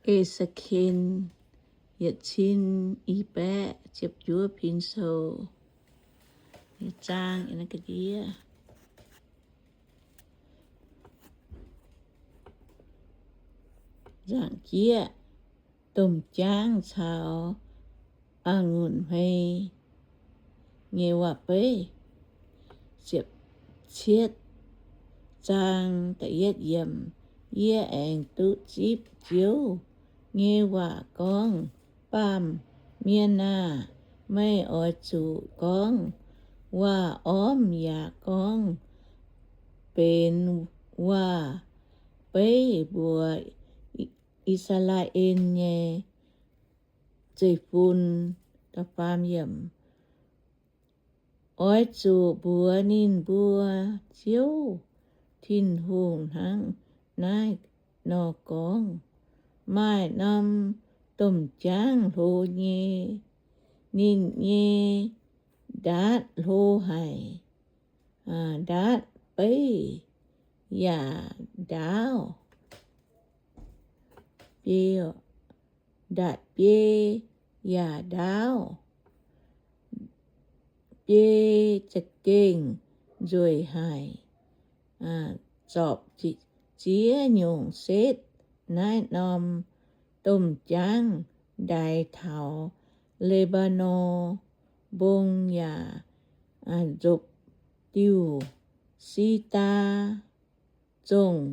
E^se^ken yietc cin i baeqv ziepc juov pin sou. Zaang, zaangc jieqv, domh jaangv caux a'ngunc hmei nyei waac-beiv. Ziepc cietv zaang, da'yietv yiemc. Yie aengx duqv zipv Ziouv nyei waac gorngv, Baamh mienh aah! Meih oix zuqc gorngv waac-ormv yaac gorngv benx waac-beiv mbuox I^saa^laa^en nyei zeiv-fun. Oix zuqc mbuox ninh mbuo, Ziouv Tin-Hungh hnangv naaiv nor gorngv, Maaih norm domh jaangv hlo nyei. Ninh nyei ndaatv hlo haic, ndaatv beiv yaac ndaauv, ndaatv biei yaac ndaauv, biei za'gengh nzueic haic, zorpc ziex nyungc setv. Naaiv norm domh jaangv ndaix taux Le^mbaa^norn Mbong yaac nzopc diuh si^ndaa zongh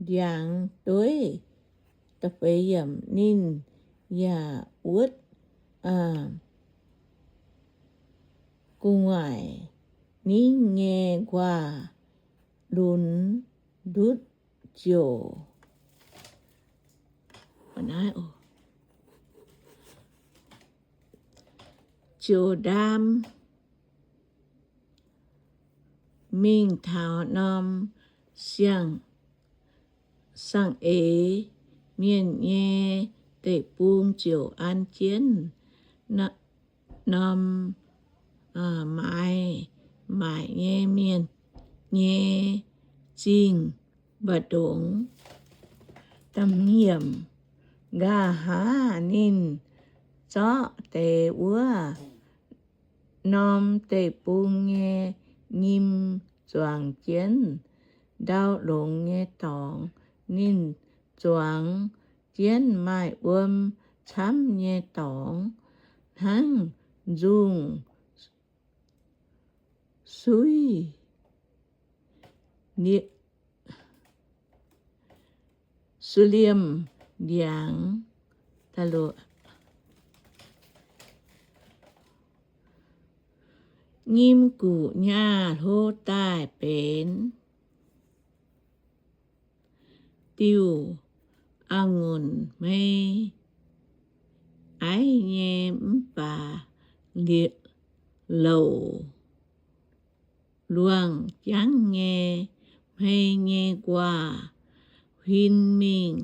ndiangx dueiv. Ninh yaac wuotv gu'nguaaic ningv nyei nquaah lunx ndutv ziouc, ziouc ndaam mingh taux norm siang, siang-eix mienh nyei deic-bung ziouc an jienv norm maaiz maaic nyei mienh nyei zingh mbu'ndongx. Nqa'haav ninh zorqv deix wuov norm deic-bung nyei nyim zuangx jienv ndau longx nyei dorngx. Ninh zuangx jienv maaih wuom camv nyei dorngx hnangv nzungh suiv, suiv-liemh ndiangx. Nyim guqc nyaah hlo daaih benx diuh a'ngunc hmei aiv nyei mv baac louc luangh jangv nyei hmei nyei nquaah huin mingh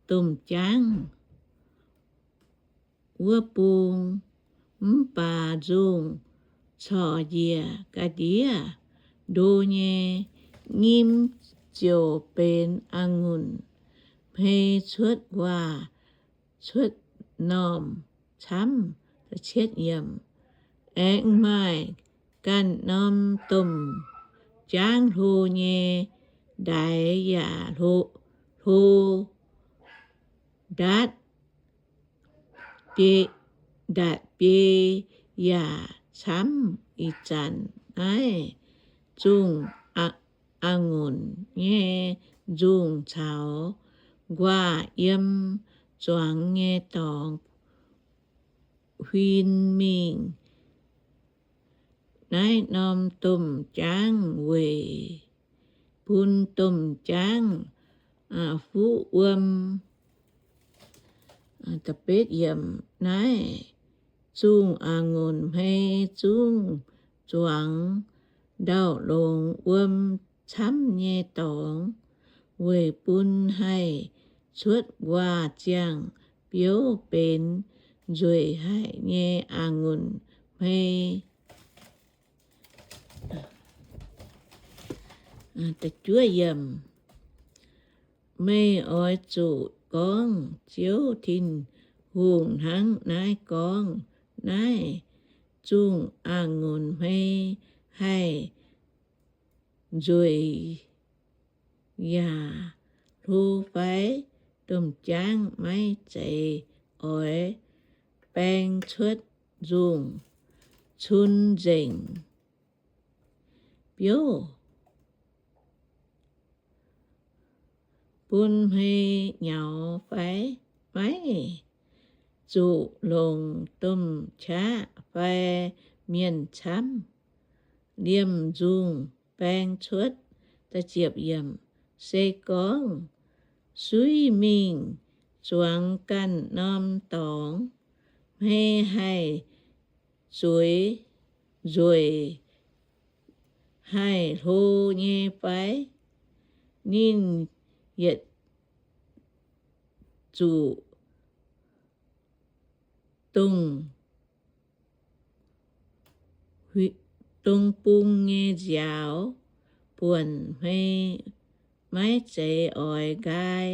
domh jaangv wuov bung. Mv baac nzungh corc njiec ga'ndiev ndo nyei. Nyim ziouc benx a'ngunc hmei cuotv nquaah cuotv normh camv. Aengx maaih ganh norm domh jaangv hlo nyei, ndaix yaac hlo, ndaatv biei, ndaatv biei yaac camv. Ih zanc naaiv zungh a'ngunc nyei nzungh caux nquaah yiem zuangx nyei dorngx huin mingh naaiv norm domh jaangv weic bun domh jaangv fuqv wuom. Naaiv zungh a'ngunc hmei zungv zuangx ndau-longx wuom camv nyei dorngx, weic bun haih cuotv nquaah ziangh biouv benx nzueic haic nyei a'ngunc hmei. Meih oix zuqc gorngv, Ziouv Tin-Hungh hnangv naaiv gorngv, Naaiv zungh a'ngunc hmei haih nzueic yaac hlo fai? Domh jaangv maiv zeiz oix baeng cuotv nzungh cun nzengc biouv bun hmei nyaux fai? Maiv zuqc longc domh qaqv fai mienh camv liemh nzungh baeng cuotv. Se gorngv suiv mingh zuangx ganh norm dorngx, hmei haih zueiz nzueic haih hlo nyei fai? Ninh yietc zuqc dongh dongh bung nyei nziaaux buonc hmei maiv zeiz oix nqaai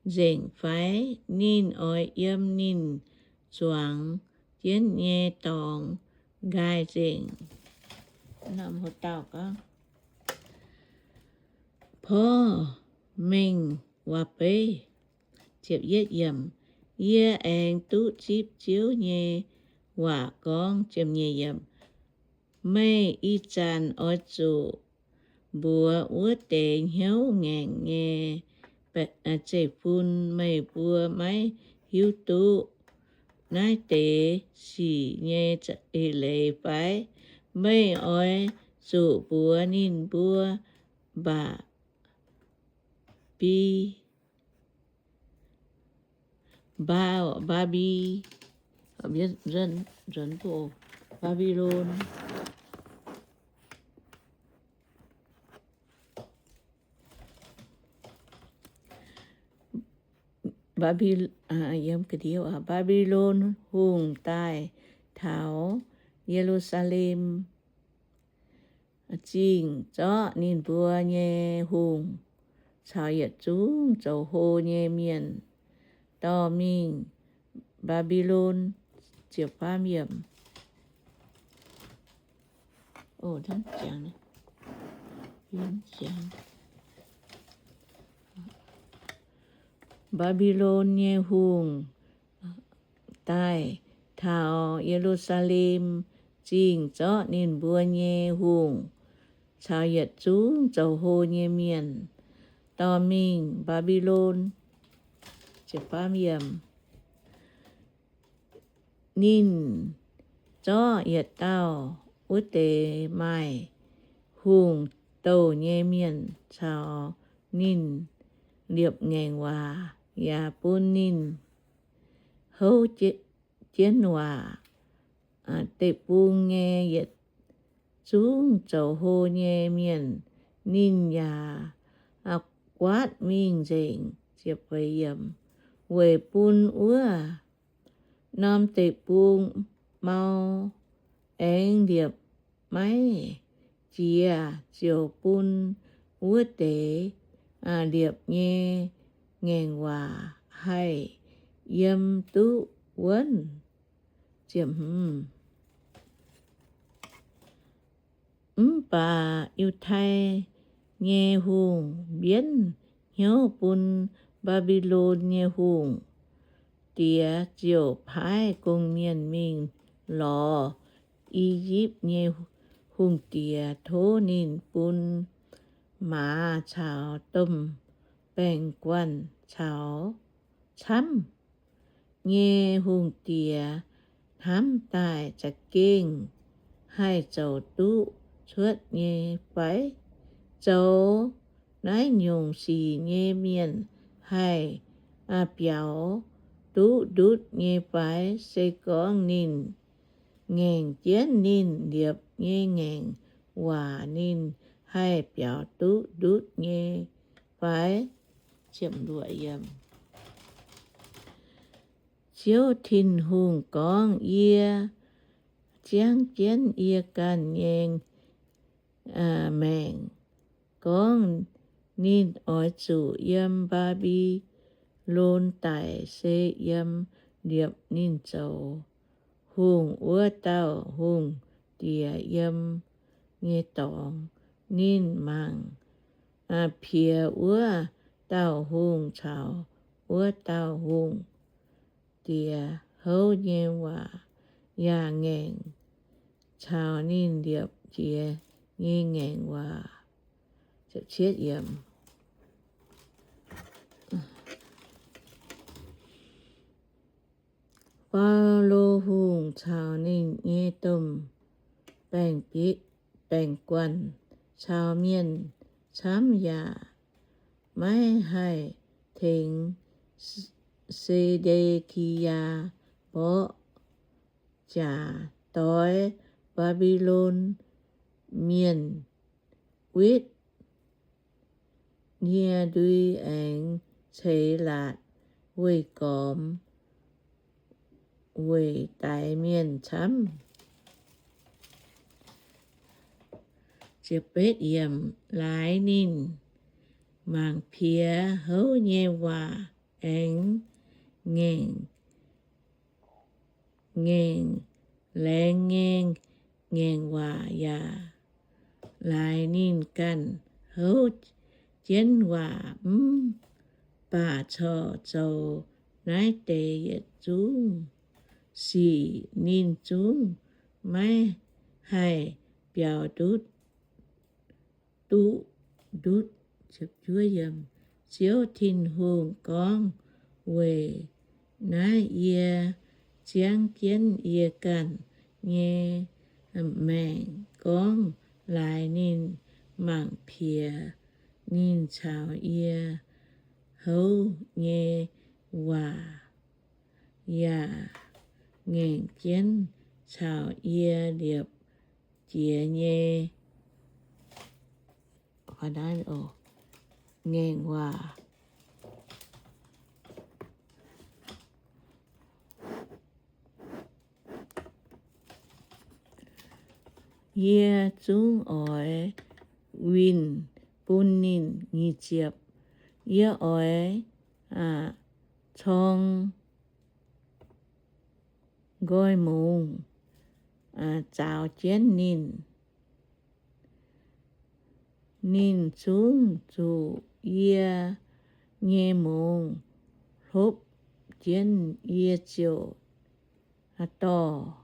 nzengc fai? Ninh oix yiem ninh zuangx jienv nyei dorngx nqaai nzengc. Porv Mengh Waac-Beiv. Yie aengx duqv zipv Ziouv nyei waac gorngv, Meih ih zanc oix zuqc mbuox wuov deix hnyouv ngaengc nyei zeiv-fun. Meih mbuo maiv hiuv duqv naaiv deix sic nyei eix leiz fai? Meih oix zuqc mbuox ninh mbuo, Mbaa, Bi, Mbaa, Mbaa-Mbi, Mbaa-Mbi-lon, Mbaa-Mbi-, Mbaa^mbi^lon Hungh daaih taux Ye^lu^saa^lem Zingh zorqv ninh mbuo nyei hungh caux yietc zungv zoux hlo nyei mienh dorh mingh Mbaa^mbi^lon. Mbaa^mbi^lon nyei hungh daaih taux Ye^lu^saa^lem Zingh zorqv ninh mbuo nyei hungh caux yietc zungv zoux hlo nyei mienh dorh mingh Mbaa^mbi^lon. Ninh zorqv yietc dauh wuov deix maaih hungh douh nyei mienh caux ninh liepc ngaengc waac, yaac bun ninh houv jienv waac. Deic-bung nyei yietc zungv zoux hlo nyei mienh ninh yaac guaatv mingh nzengc. Weic bun wuov norm deic-bung mau aengx liepc maiv jiex, ziouc bun wuov deix liepc nyei ngaengc waac haih yiem duqv wuonv. Mv baac Yiutai nyei hungh mbienv hnyouv bun Mbaa^mbi^lon nyei hungh diex ziouc paaiv gong-mienh mingh lorz I^yipv nyei hungh diex, tov ninh bun maaz caux domh baeng-guanh caux camv nyei hungh diex hnamv daaih za'gengh haih zoux duqv cuotv nyei fai? Zoux naaiv nyungc sic nyei mienh haih biaux duqv ndutv nyei fai? Se gorngv ninh ngaengc jienv ninh liepc nyei ngaengc waac, ninh haih biaux duqv ndutv nyei fai? Ziouv Tin-Hungh gorngv, Yie ziangv jienv yie ganh nyei maengc gorngv, ninh oix zuqc yiem Mbaa^mbi Ba^bi^lon daic se yiem liepc ninh zoux hungh wuov dauh hungh diex yiem nyei dorngx. Ninh mangc piex wuov dauh hungh caux wuov dauh hungh diex houv nyei waac, yaac ngaengc caux ninh liepc jiex nyei ngaengc waac. Faalo Hungh caux ninh nyei domh baeng-guanh caux mienh camv yaac maiv haih tengx Se^nde^ki^yaa mborqv jaax doix Mbaa^mbi^lon Mienh wetv nyei ndui aengx ceix laatc weih gormx weic daix mienh camv. Laaix ninh mangc piex houv nyei waac aengx ngaengc, ngaengc laengz nyei ngaengc waac yaac laaix ninh ganh houv jienv waac mv baac corc zoux naaiv deix yietc zungv sic, ninh zungv maiv haih biaux ndutv, duqv ndutv. Ziouv Tin-Hungh gorngv, Weic naaiv yie ziangv jienv yie ganh nyei maengc gorngv laaix ninh mangc piex ninh caux yie houv nyei waac, yaac ngaengc jienv caux yie liepc jiex nyei ngaengc waac. Yie zungv oix winh bun ninh. Nyic ziepc. Yie oix corng nqoi mungz zaaux jienv ninh. Ninh zungv zuqc yie nyei mungz hlopv jienv, yie ziouc dorh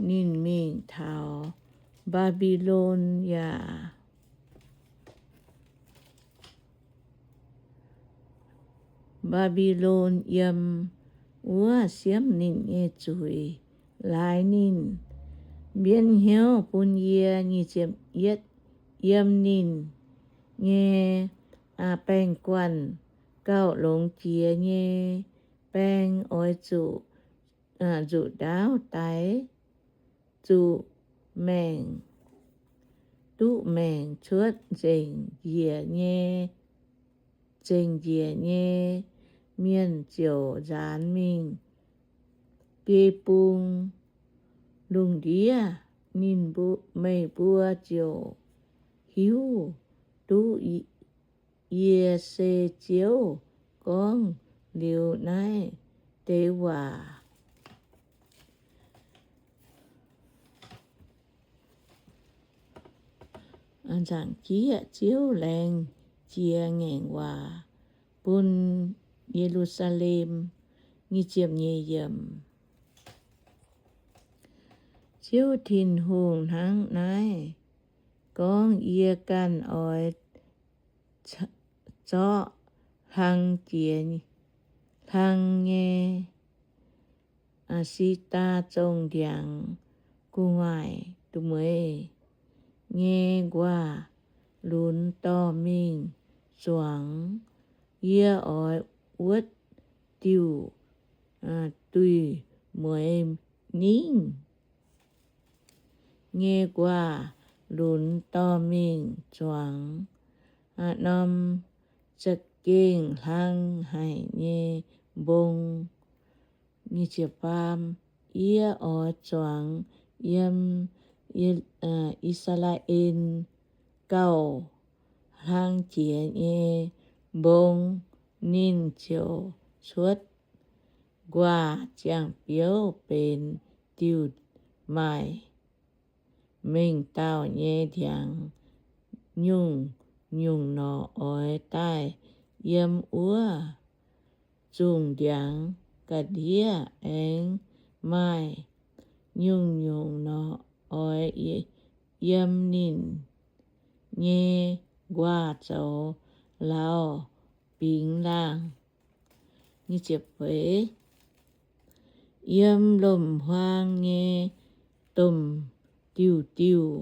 ninh mingh taux Mbaa^mbi^lon yaac Mbaa^mbi^lon yiem wuov siemv ninh nyei zuiz. Laaix ninh mbienv hnyouv bun yie. Yiem ninh nyei baeng-guanh gauh longx jiex nyei baeng oix zuqc nzuqc ndaauv daix, zuqc maengc, duqv maengc cuotv nzengc njiec nyei, nzengc njiec nyei mienh ziouc nzaanx mingh biei bung lungh ndiev. Ninh, meih mbuo ziouc hiuv duqv yie se Ziouv gorngv liuz naaiv deix waac. Nzaangc jieqv Ziouv laengz jiex ngaengc waac bun Ye^lu^saa^lem. Ziouv Tin-Hungh hnangv naaiv gorngv, Yie ganh oix zorqv hlang jiex, hlang nyei si^ndaa zongh ndiangx gu'nguaaic, duqv mueiz nyei nquaah lunx dorh mingh zuangx. Yie oix wuotv diuh duih mueiz ningv nyei nquaah lunx dorh mingh zuangx norm za'gengh hlang haic nyei mbong. Yie oix zuangx yiem I^saa^laa^en gauh hlang jiex nyei mbong, ninh ziouc cuotv nquaah ziangh biouv benx diuh maaic mengh dauh nyei ndiangx. Nyungc-nyungc nor oix daaih yiem wuov zungh ndiangx ga'ndiev, aengx maaih nyungc-nyungc nor oix yiem ninh nyei nquaah zoux lauz bingx laangh. Yiem lomc-huaang nyei domh diuh diuh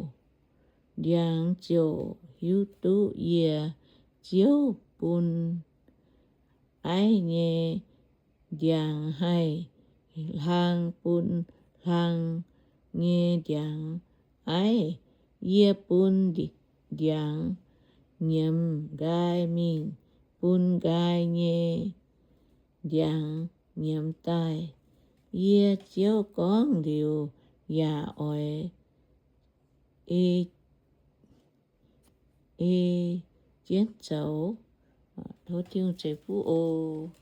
ndiangx ziouc hiuv duqv yie Ziouv bun aiv nyei ndiangx haih hlang bun hlang nyei ndiangx aiv. Yie bun ndiangx nyiemz nqaai mingh, bun nqaai nyei ndiangx nyiemz daaih. Yie Ziouv gorngv liuz, yaac oix ei, ei jienv zoux. Tov Tin-Hungh ceix fuqv oc.